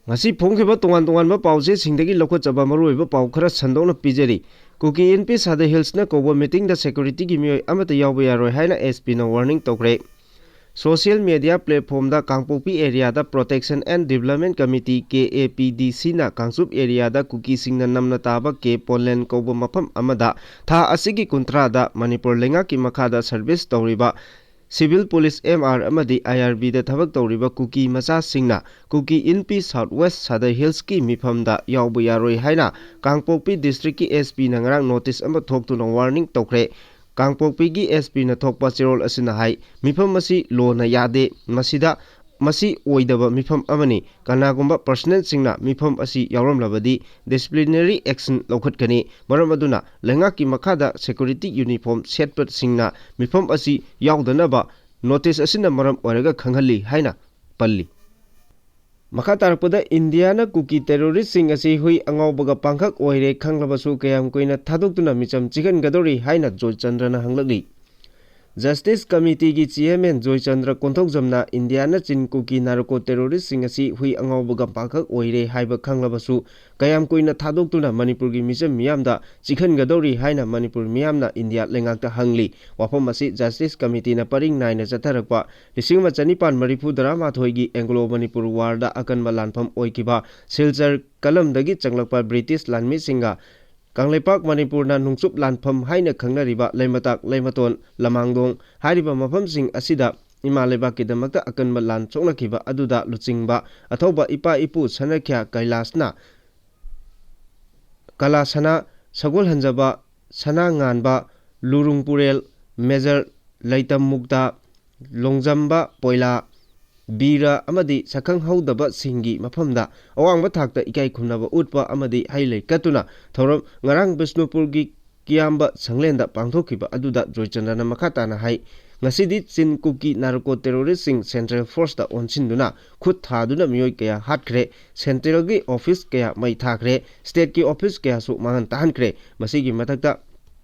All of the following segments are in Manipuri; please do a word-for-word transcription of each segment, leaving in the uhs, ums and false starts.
ꯉꯁꯤ ꯐꯣꯡꯈꯤꯕ ꯇꯣꯉꯥꯟ ꯇꯣꯉꯥꯟꯕ ꯄꯥꯎꯆꯦꯁꯤꯡꯗꯒꯤ ꯂꯧꯈꯠꯆꯕ ꯃꯔꯨꯑꯣꯏꯕ ꯄꯥꯎ ꯈꯔ ꯁꯟꯗꯣꯛꯅ ꯄꯤꯖꯔꯤ꯫ ꯀꯨꯀꯤ ꯏꯟꯄꯤ ꯁꯥꯗ ꯍꯤꯜꯁꯅ ꯀꯧꯕ ꯃꯤꯇꯤꯡꯗ ꯁꯦꯀ꯭ꯌꯨꯔꯤꯇꯤꯒꯤ ꯃꯤꯑꯣꯏ ꯑꯃꯠꯇ ꯌꯥꯎꯕ ꯌꯥꯔꯣꯏ ꯍꯥꯏꯅ ꯑꯦꯁ ꯄꯤꯅ ꯋꯥꯔꯅꯤꯡ ꯇꯧꯈ꯭ꯔꯦ꯫ ꯁꯣꯁꯤꯌꯦꯜ ꯃꯦꯗꯤꯌꯥ ꯄ꯭ꯂꯦꯠꯐꯣꯝꯗ ꯀꯥꯡꯄꯣꯛꯄꯤ ꯑꯦꯔꯤꯌꯥꯗ Protection and Development Committee, K A ꯄꯤ ꯗꯤ ꯁꯤꯅ ꯀꯥꯡꯆꯨꯞ ꯑꯦꯔꯤꯌꯥꯗ ꯀꯨꯀꯤꯁꯤꯡꯅ ꯅꯝꯅ ꯇꯥꯕ ꯀꯦ ꯄꯣꯂꯦꯟ ꯀꯧꯕ ꯃꯐꯝ ꯑꯃꯗ ꯊꯥ ꯑꯁꯤꯒꯤ ꯀꯨꯟꯊ꯭ꯔꯥꯗ ꯃꯅꯤꯄꯨꯔ ꯂꯩꯉꯥꯛꯀꯤ ꯃꯈꯥꯗ ꯁꯔꯚꯤꯁ ꯇꯧꯔꯤꯕ ꯁꯤꯚꯤꯜ ꯄꯨꯂꯤꯁ, ꯑꯦꯝ ꯑꯥꯔ, ꯑꯃꯗꯤ ꯑꯥꯏ ꯑꯥꯔ ꯕꯤꯗ ꯊꯕꯛ ꯇꯧꯔꯤꯕ ꯀꯨꯀꯤ ꯃꯆꯥꯁꯤꯡꯅ ꯀꯨꯀꯤ ꯏꯟꯄꯤ ꯁꯥꯎꯠ ꯋꯦꯁ ꯁꯥꯗꯔ ꯍꯤꯜꯁꯀꯤ ꯃꯤꯐꯝꯗ ꯌꯥꯎꯕ ꯌꯥꯔꯣꯏ ꯍꯥꯏꯅ ꯀꯥꯡꯄꯣꯛꯄꯤ ꯗꯤꯁꯇ꯭ꯔꯤꯛꯀꯤ ꯑꯦꯁ ꯄꯤꯅ ꯉꯔꯥꯡ ꯅꯣꯇꯤꯁ ꯑꯃ ꯊꯣꯛꯇꯨꯅ ꯋꯥꯔꯅꯤꯡ ꯇꯧꯈ꯭ꯔꯦ꯫ ꯀꯥꯡꯄꯣꯛꯄꯤꯒꯤ ꯑꯦꯁ ꯄꯤꯅ ꯊꯣꯛꯄ ꯆꯦꯔꯣꯜ ꯑꯁꯤꯅ ꯍꯥꯏ, ꯃꯤꯐꯝ ꯑꯁꯤ ꯂꯣꯅ ꯌꯥꯗꯦ꯫ ꯃꯁꯤꯗ, ꯃꯁꯤ ꯑꯣꯏꯗꯕ ꯃꯤꯐꯝ ꯑꯃꯅꯤ꯫ ꯀꯅꯥꯒꯨꯝꯕ ꯄꯔꯁꯅꯦꯜꯁꯤꯡꯅ ꯃꯤꯐꯝ ꯑꯁꯤ ꯌꯥꯎꯔꯝꯂꯕꯗꯤ ꯗꯤꯁꯤꯄ꯭ꯂꯤꯅꯔꯤ ꯑꯦꯛꯁꯟ ꯂꯧꯈꯠꯀꯅꯤ꯫ ꯃꯔꯝ ꯑꯗꯨꯅ ꯂꯩꯉꯥꯛꯀꯤ ꯃꯈꯥꯗ ꯁꯦꯀ꯭ꯌꯨꯔꯤꯇꯤ ꯌꯨꯅꯤꯐꯣꯔꯝ ꯁꯦꯠꯄꯁꯤꯡꯅ ꯃꯤꯐꯝ ꯑꯁꯤ ꯌꯥꯎꯗꯅꯕ ꯅꯣꯇꯤꯁ ꯑꯁꯤꯅ ꯃꯔꯝ ꯑꯣꯏꯔꯒ ꯈꯪꯍꯜꯂꯤ ꯍꯥꯏꯅ ꯄꯜꯂꯤ꯫ ꯃꯈꯥ ꯇꯥꯔꯛꯄꯗ, ꯏꯟꯗꯤꯌꯥꯅ ꯀꯨꯀꯤ ꯇꯦꯔꯣꯔꯤꯁꯁꯤꯡ ꯑꯁꯤ ꯍꯨꯏ ꯑꯉꯥꯎꯕꯒ ꯄꯥꯡꯈꯛ ꯑꯣꯏꯔꯦ ꯈꯪꯂꯕꯁꯨ ꯀꯌꯥꯝ ꯀꯨꯏꯅ ꯊꯥꯗꯣꯛꯇꯨꯅ ꯃꯤꯆꯝ ꯆꯤꯛꯍꯟꯒꯗꯧꯔꯤ ꯍꯥꯏꯅ ꯖꯣꯏꯆꯟꯗ꯭ꯔꯅ ꯍꯪꯂꯛꯂꯤ꯫ ꯖꯁꯇꯤꯁ ꯀꯃꯤꯇꯤꯒꯤ ꯆꯤꯌꯔꯃꯦꯟ ꯖꯣꯏꯆꯟꯗ꯭ꯔ ꯀꯣꯟꯊꯧꯖꯝꯅ ꯏꯟꯗꯤꯌꯥꯅ ꯆꯤꯟ ꯀꯨꯀꯤ ꯅꯥꯔꯀꯣ ꯇꯦꯔꯣꯔꯤꯁꯁꯤꯡ ꯑꯁꯤ ꯍꯨꯏ ꯑꯉꯥꯎꯕꯒ ꯄꯥꯡꯈꯛ ꯑꯣꯏꯔꯦ ꯍꯥꯏꯕ ꯈꯪꯂꯕꯁꯨ ꯀꯌꯥꯝ ꯀꯨꯏꯅ ꯊꯥꯗꯣꯛꯇꯨꯅ ꯃꯅꯤꯄꯨꯔꯒꯤ ꯃꯤꯆꯝ ꯃꯤꯌꯥꯝꯗ ꯆꯤꯛꯍꯟꯒꯗꯧꯔꯤ ꯍꯥꯏꯅ ꯃꯅꯤꯄꯨꯔ ꯃꯤꯌꯥꯝꯅ ꯏꯟꯗꯤꯌꯥ ꯂꯩꯉꯥꯛꯇ ꯍꯪꯂꯤ꯫ ꯋꯥꯐꯝ ꯑꯁꯤ ꯖꯁꯇꯤꯁ ꯀꯃꯤꯇꯤꯅ ꯄꯔꯤꯡ ꯅꯥꯏꯅ ꯆꯠꯊꯔꯛꯄ ꯂꯤꯁꯤꯡ ꯑꯃ ꯆꯅꯤꯄꯥꯟ ꯃꯔꯤꯐꯨ ꯇꯔꯥꯃꯥꯊꯣꯏꯒꯤ ꯑꯦꯡꯒ꯭ꯂꯣ ꯃꯅꯤꯄꯨꯔ ꯋꯥꯔꯗ ꯑꯀꯟꯕ ꯂꯥꯟꯐꯝ ꯑꯣꯏꯈꯤꯕ ꯁꯤꯜꯆꯔ ꯀꯂꯝꯗꯒꯤ ꯆꯪꯂꯛꯄ ꯕ꯭ꯔꯤꯇꯤꯁ ꯂꯥꯟꯃꯤꯁꯤꯡꯒ ꯀꯪꯂꯩꯄꯥꯛ ꯃꯅꯤꯄꯨꯔꯅ ꯅꯣꯡꯆꯨꯞ ꯂꯥꯟꯐꯝ ꯍꯥꯏꯅ ꯈꯪꯅꯔꯤꯕ ꯂꯩꯃꯇꯥꯛ, ꯂꯩꯃꯇꯣꯟ, ꯂꯃꯥꯡꯗꯣꯡ ꯍꯥꯏꯔꯤꯕ ꯃꯐꯝꯁꯤꯡ ꯑꯁꯤꯗ ꯏꯃꯥ ꯂꯩꯕꯥꯛꯀꯤꯗꯃꯛꯇ ꯑꯀꯟꯕ ꯂꯥꯟ ꯁꯣꯛꯅꯈꯤꯕ ꯑꯗꯨꯗ ꯂꯨꯆꯤꯡꯕ ꯑꯊꯧꯕ ꯏꯄꯥ ꯏꯄꯨ ꯁꯅꯥꯈ꯭ꯌꯥ ꯀꯩꯂꯥꯁꯅ ꯀꯂꯥ ꯁꯅꯥ ꯁꯒꯣꯜꯍꯟꯖꯕ, ꯁꯅꯥ ꯉꯥꯟꯕ, ꯂꯨꯔꯨꯡ ꯄꯨꯔꯦꯜ, ꯃꯦꯖꯔ ꯂꯩꯇꯝ ꯃꯨꯛꯇ, ꯂꯣꯡꯖꯝꯕ ꯄꯣꯏꯂꯥ, ꯕꯤꯔ ꯑꯃꯗꯤ ꯁꯛꯈꯪꯍꯧꯗꯕꯁꯤꯡꯒꯤ ꯃꯐꯝꯗ ꯑꯋꯥꯡꯕ ꯊꯥꯛꯇ ꯏꯀꯥꯏ ꯈꯨꯝꯅꯕ ꯎꯠꯄ ꯑꯃꯗꯤ ꯍꯩ ꯂꯩ ꯀꯠꯇꯨꯅ ꯊꯧꯔꯝ ꯉꯔꯥꯡ ꯕꯤꯁꯅꯨꯄꯨꯔꯒꯤ ꯀꯤꯌꯥꯝꯕ ꯁꯪꯂꯦꯟꯗ ꯄꯥꯡꯊꯣꯛꯈꯤꯕ ꯑꯗꯨꯗ ꯖꯣꯏꯆꯟꯗ꯭ꯔꯅ ꯃꯈꯥ ꯇꯥꯅ ꯍꯥꯏ, ꯉꯁꯤꯗꯤ ꯆꯤꯟ ꯀꯨꯀꯤ ꯅꯥꯔꯀꯣ ꯇꯦꯔꯣꯔꯤꯁꯁꯤꯡ ꯁꯦꯟꯇ꯭ꯔꯦꯜ ꯐꯣꯔꯁꯇ ꯑꯣꯟꯁꯤꯟꯗꯨꯅ ꯈꯨꯠ ꯊꯥꯗꯨꯅ ꯃꯤꯑꯣꯏ ꯀꯌꯥ ꯍꯥꯠꯈ꯭ꯔꯦ, ꯁꯦꯟꯇ꯭ꯔꯦꯜꯒꯤ ꯑꯣꯐꯤꯁ ꯀꯌꯥ ꯃꯩ ꯊꯥꯈ꯭ꯔꯦ, ꯁ꯭ꯇꯦꯠꯀꯤ ꯑꯣꯐꯤꯁ ꯀꯌꯥꯁꯨ ꯃꯥꯡꯍꯟ ꯇꯥꯍꯟꯈ꯭ꯔꯦ꯫ ꯃꯁꯤꯒꯤ ꯃꯊꯛꯇ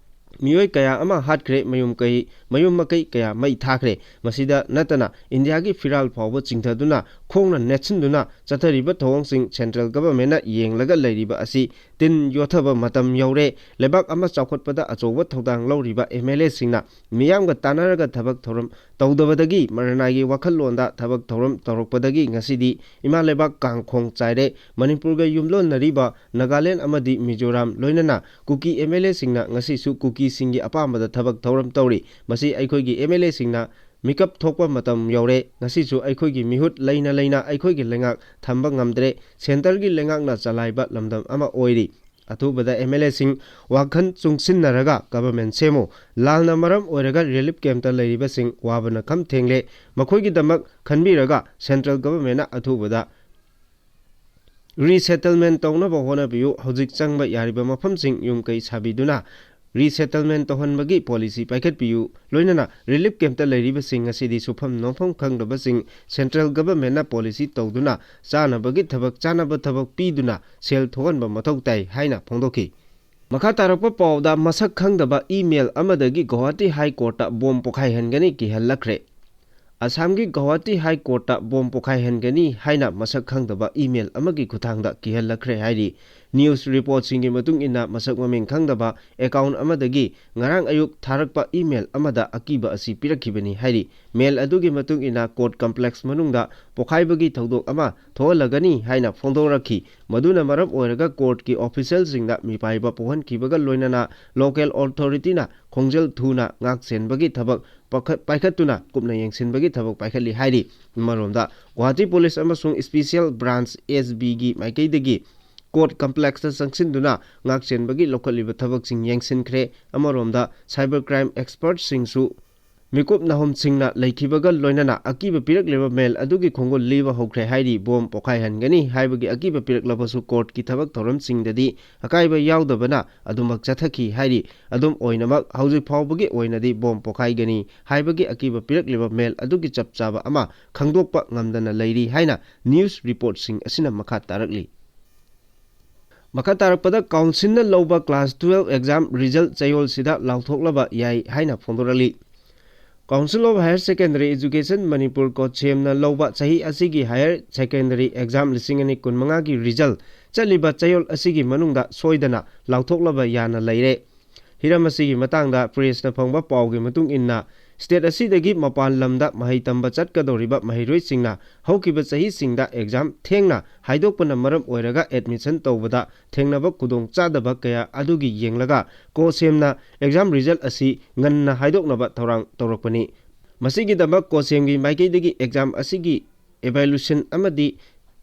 ꯃꯤꯑꯣꯏ ꯀꯌꯥ ꯑꯃ ꯍꯥꯠꯈ꯭ꯔꯦ, ꯃꯌꯨꯝ ꯀꯩ ꯃꯌꯨꯝ ꯃꯀꯩ ꯀꯌꯥ ꯃꯩ ꯊꯥꯈ꯭ꯔꯦ꯫ ꯃꯁꯤꯗ ꯅꯠꯇꯅ ꯏꯟꯗꯤꯌꯥꯒꯤ ꯐꯤꯔꯥꯜ ꯐꯥꯎꯕ ꯆꯤꯡꯊꯗꯨꯅ ꯈꯣꯡꯅ ꯅꯦꯠꯁꯤꯟꯗꯨꯅ ꯆꯠꯊꯔꯤꯕ ꯊꯧꯑꯣꯡꯁꯤꯡ central governmentꯅ ꯌꯦꯡꯂꯒ ꯂꯩꯔꯤꯕ ꯑꯁꯤ ꯇꯤꯟ ꯌꯣꯠꯊꯕ ꯃꯇꯝ ꯌꯧꯔꯦ꯫ ꯂꯩꯕꯥꯛ ꯑꯃ ꯆꯥꯎꯈꯠꯄꯗ ꯑꯆꯧꯕ ꯊꯧꯗꯥꯡ ꯂꯧꯔꯤꯕ MLAꯁꯤꯡꯅ ꯃꯤꯌꯥꯝꯒ ꯇꯥꯟꯅꯔꯒ ꯊꯕꯛ ꯊꯧꯔꯝ ꯇꯧꯗꯕꯗꯒꯤ, ꯃꯔꯅꯥꯏꯒꯤ ꯋꯥꯈꯜꯂꯣꯟꯗ ꯊꯕꯛ ꯊꯧꯔꯝ ꯇꯧꯔꯛꯄꯗꯒꯤ ꯉꯁꯤꯗꯤ ꯏꯃꯥ ꯂꯩꯕꯥꯛ ꯀꯥꯡꯈꯣꯡ ꯆꯥꯏꯔꯦ꯫ ꯃꯅꯤꯄꯨꯔꯒ ꯌꯨꯝꯂꯣꯟꯅꯔꯤꯕ ꯅꯥꯒꯥꯂꯦꯟ ꯑꯃꯗꯤ ꯃꯤꯖꯣꯔꯥꯝ, ꯂꯣꯏꯅꯅ ꯀꯨꯀꯤ MLAꯁꯤꯡꯅ ꯉꯁꯤꯁꯨ ꯀꯨꯀꯤꯁꯤꯡꯒꯤ ꯑꯄꯥꯝꯕꯗ ꯊꯕꯛ ꯊꯧꯔꯝ ꯇꯧꯔꯤ꯫ ꯃꯁꯤ ꯑꯩꯈꯣꯏꯒꯤ MLAꯁꯤꯡꯅ ꯃꯤꯀꯞ ꯊꯣꯛꯄ ꯃꯇꯝ ꯌꯧꯔꯦ꯫ ꯉꯁꯤꯁꯨ ꯑꯩꯈꯣꯏꯒꯤ ꯃꯤꯍꯨꯠ ꯂꯩꯅ ꯂꯩꯅ ꯑꯩꯈꯣꯏꯒꯤ ꯂꯩꯉꯥꯛ ꯊꯝꯕ ꯉꯝꯗ꯭ꯔꯦ꯫ Centreꯒꯤ ꯂꯩꯉꯥꯛꯅ ꯆꯂꯥꯏꯕ ꯂꯝꯗꯝ ꯑꯃ ꯑꯣꯏꯔꯤ꯫ ꯑꯊꯨꯕꯗ MLAꯁꯤꯡ ꯋꯥꯈꯜ ꯆꯨꯡꯁꯤꯟꯅꯔꯒ government ꯁꯦꯝꯃꯨ꯫ ꯂꯥꯟꯅ ꯃꯔꯝ ꯑꯣꯏꯔꯒ relief campꯇ ꯂꯩꯔꯤꯕꯁꯤꯡ ꯋꯥꯕꯅ ꯈꯝ ꯊꯦꯡꯂꯦ꯫ ꯃꯈꯣꯏꯒꯤꯗꯃꯛ ꯈꯟꯕꯤꯔꯒ central governmentꯅ ꯑꯊꯨꯕꯗ resettlement ꯇꯧꯅꯕ ꯍꯣꯠꯅꯕꯤꯌꯨ꯫ ꯍꯧꯖꯤꯛ ꯆꯪꯕ ꯌꯥꯔꯤꯕ ꯃꯐꯝꯁꯤꯡ ꯌꯨꯝ ꯀꯩ ꯁꯥꯕꯤꯗꯨꯅ resettlement ꯇꯧꯍꯟꯕꯒꯤ policy ꯄꯥꯏꯈꯠꯄꯤꯌꯨ꯫ ꯂꯣꯏꯅꯅ relief campꯇ ꯂꯩꯔꯤꯕꯁꯤꯡ ꯑꯁꯤꯗꯤ ꯁꯨꯐꯝ ꯅꯣꯝꯐꯝ ꯈꯪꯗꯕꯁꯤꯡ central governmentꯅ policy ꯇꯧꯗꯨꯅ ꯆꯥꯅꯕꯒꯤ ꯊꯕꯛ, ꯆꯥꯅꯕ ꯊꯕꯛ ꯄꯤꯗꯨꯅ ꯁꯦꯜ ꯊꯣꯛꯍꯟꯕ ꯃꯊꯧ ꯇꯥꯏ ꯍꯥꯏꯅ ꯐꯣꯡꯗꯣꯛꯈꯤ꯫ ꯃꯈꯥ ꯇꯥꯔꯛꯄ ꯄꯥꯎꯗ, ꯃꯁꯛ ꯈꯪꯗꯕ email ꯑꯃꯗꯒꯤ ꯒꯧꯍꯥꯇꯤ High Courtꯇ bomb ꯄꯣꯈꯥꯏꯍꯟꯒꯅꯤ ꯀꯤꯍꯜꯂꯛꯈ꯭ꯔꯦ꯫ ꯑꯁꯥꯝꯒꯤ ꯒꯧꯍꯥꯇꯤ High Courtꯇ bomb ꯄꯣꯈꯥꯏꯍꯟꯒꯅꯤ ꯍꯥꯏꯅ ꯃꯁꯛ ꯈꯪꯗꯕ email ꯑꯃꯒꯤ ꯈꯨꯠꯊꯥꯡꯗ ꯀꯤꯍꯜꯂꯛꯈ꯭ꯔꯦ ꯍꯥꯏꯔꯤ꯫ News reportꯁꯤꯡꯒꯤ ꯃꯇꯨꯡ ꯏꯟꯅ, ꯃꯁꯛ ꯃꯃꯤꯡ ꯈꯪꯗꯕ account ꯑꯃꯗꯒꯤ ꯉꯔꯥꯡ ꯑꯌꯨꯛ ꯊꯥꯔꯛꯄ email ꯑꯃꯗ ꯑꯀꯤꯕ ꯑꯁꯤ ꯄꯤꯔꯛꯈꯤꯕꯅꯤ ꯍꯥꯏꯔꯤ꯫ Mail ꯑꯗꯨꯒꯤ ꯃꯇꯨꯡ ꯏꯟꯅ, court complex ꯃꯅꯨꯡꯗ ꯄꯣꯈꯥꯏꯕꯒꯤ ꯊꯧꯗꯣꯛ ꯑꯃ ꯊꯣꯛꯍꯜꯂꯒꯅꯤ ꯍꯥꯏꯅ ꯐꯣꯡꯗꯣꯔꯛꯈꯤ꯫ ꯃꯗꯨꯅ ꯃꯔꯝ ꯑꯣꯏꯔꯒ courtꯀꯤ officialꯁꯤꯡꯗ ꯃꯤꯄꯥꯏꯕ ꯄꯣꯛꯍꯟꯈꯤꯕꯒ ꯂꯣꯏꯅꯅ local authorityꯅ ꯈꯣꯡꯖꯦꯜ ꯊꯨꯅ ꯉꯥꯛ ꯁꯦꯟꯕꯒꯤ ꯊꯕꯛ ꯄꯥꯏꯈꯠ-, ꯄꯥꯏꯈꯠꯇꯨꯅ ꯀꯨꯞꯅ ꯌꯦꯡꯁꯤꯟꯕꯒꯤ ꯊꯕꯛ ꯄꯥꯏꯈꯠꯂꯤ ꯍꯥꯏꯔꯤ꯫ ꯑꯃꯔꯣꯝꯗ, ꯒꯨꯋꯥꯍꯥꯇꯤ police ꯑꯃꯁꯨꯡ special branch, S Bꯒꯤ ꯃꯥꯏꯀꯩꯗꯒꯤ court complexꯇ ꯆꯪꯁꯤꯟꯗꯨꯅ ꯉꯥꯛ ꯁꯦꯟꯕꯒꯤ ꯂꯧꯈꯠꯂꯤꯕ ꯊꯕꯛꯁꯤꯡ ꯌꯦꯡꯁꯤꯟꯈ꯭ꯔꯦ꯫ ꯑꯃꯔꯣꯝꯗ, cyber crime expertꯁꯤꯡꯁꯨ ꯃꯤꯀꯨꯞ ꯅꯥꯍꯨꯝꯁꯤꯡꯅ ꯂꯩꯈꯤꯕꯒ ꯂꯣꯏꯅꯅ ꯑꯀꯤꯕ ꯄꯤꯔꯛꯂꯤꯕ mail ꯑꯗꯨꯒꯤ ꯈꯣꯡꯒꯨꯜ ꯂꯤꯕ ꯍꯧꯈ꯭ꯔꯦ ꯍꯥꯏꯔꯤ꯫ Bomb ꯄꯣꯈꯥꯏꯍꯟꯒꯅꯤ ꯍꯥꯏꯕꯒꯤ ꯑꯀꯤꯕ ꯄꯤꯔꯛꯂꯕꯁꯨ courtꯀꯤ ꯊꯕꯛ ꯊꯧꯔꯝꯁꯤꯡꯗꯗꯤ ꯑꯀꯥꯏꯕ ꯌꯥꯎꯗꯕꯅ ꯑꯗꯨꯃꯛ ꯆꯠꯊꯈꯤ ꯍꯥꯏꯔꯤ꯫ ꯑꯗꯨꯝ ꯑꯣꯏꯅꯃꯛ, ꯍꯧꯖꯤꯛ ꯐꯥꯎꯕꯒꯤ ꯑꯣꯏꯅꯗꯤ bomb ꯄꯣꯈꯥꯏꯒꯅꯤ ꯍꯥꯏꯕꯒꯤ ꯑꯀꯤꯕ ꯄꯤꯔꯛꯂꯤꯕ mail ꯑꯗꯨꯒꯤ ꯆꯞ ꯆꯥꯕ ꯑꯃ ꯈꯪꯗꯣꯛꯄ ꯉꯝꯗꯅ ꯂꯩꯔꯤ ꯍꯥꯏꯅ news reportꯁꯤꯡ ꯑꯁꯤꯅ ꯃꯈꯥ ꯇꯥꯔꯛꯂꯤ꯫ ꯃꯈꯥ ꯇꯥꯔꯛꯄꯗ, councilꯅ ꯂꯧꯕ class twelve exam result ꯆꯌꯣꯜꯁꯤꯗ ꯂꯥꯎꯊꯣꯛꯂꯕ ꯌꯥꯏ ꯍꯥꯏꯅ ꯐꯣꯡꯗꯣꯔꯛꯂꯤ꯫ Council of Higher Secondary Education Manipur, ꯀꯣꯁꯦꯝꯅ ꯂꯧꯕ ꯆꯍꯤ ꯑꯁꯤꯒꯤ higher secondary exam ꯂꯤꯁꯤꯡ ꯑꯅꯤ ꯀꯨꯟꯃꯉꯥꯒꯤ result ꯆꯠꯂꯤꯕ ꯆꯌꯣꯜ ꯑꯁꯤꯒꯤ ꯃꯅꯨꯡꯗ ꯁꯣꯏꯗꯅ ꯂꯥꯎꯊꯣꯛꯂꯕ ꯌꯥꯅ ꯂꯩꯔꯦ꯫ ꯍꯤꯔꯝ ꯑꯁꯤꯒꯤ ꯃꯇꯥꯡꯗ pressꯅ ꯐꯪꯕ ꯄꯥꯎꯒꯤ ꯃꯇꯨꯡ ꯏꯟꯅ, state ꯑꯁꯤꯗꯒꯤ ꯃꯄꯥꯟ ꯂꯝꯗ ꯃꯍꯩ ꯇꯝꯕ ꯆꯠꯀꯗꯧꯔꯤꯕ ꯃꯍꯩꯔꯣꯏꯁꯤꯡꯅ ꯍꯧꯈꯤꯕ ꯆꯍꯤꯁꯤꯡꯗ exam ꯊꯦꯡꯅ ꯍꯥꯏꯗꯣꯛꯄꯅ ꯃꯔꯝ ꯑꯣꯏꯔꯒ admission ꯇꯧꯕꯗ ꯊꯦꯡꯅꯕ ꯈꯨꯗꯣꯡꯆꯥꯗꯕ ꯀꯌꯥ ꯑꯗꯨꯒꯤ ꯌꯦꯡꯂꯒ ꯀꯣꯁꯦꯝꯅ exam result ꯑꯁꯤ ꯉꯟꯅ ꯍꯥꯏꯗꯣꯛꯅꯕ ꯊꯧꯔꯥꯡ ꯇꯧꯔꯛꯄꯅꯤ꯫ ꯃꯁꯤꯒꯤꯗꯃꯛ ꯀꯣꯁꯦꯝꯒꯤ ꯃꯥꯏꯀꯩꯗꯒꯤ exam ꯑꯁꯤꯒꯤ evaluation ꯑꯃꯗꯤ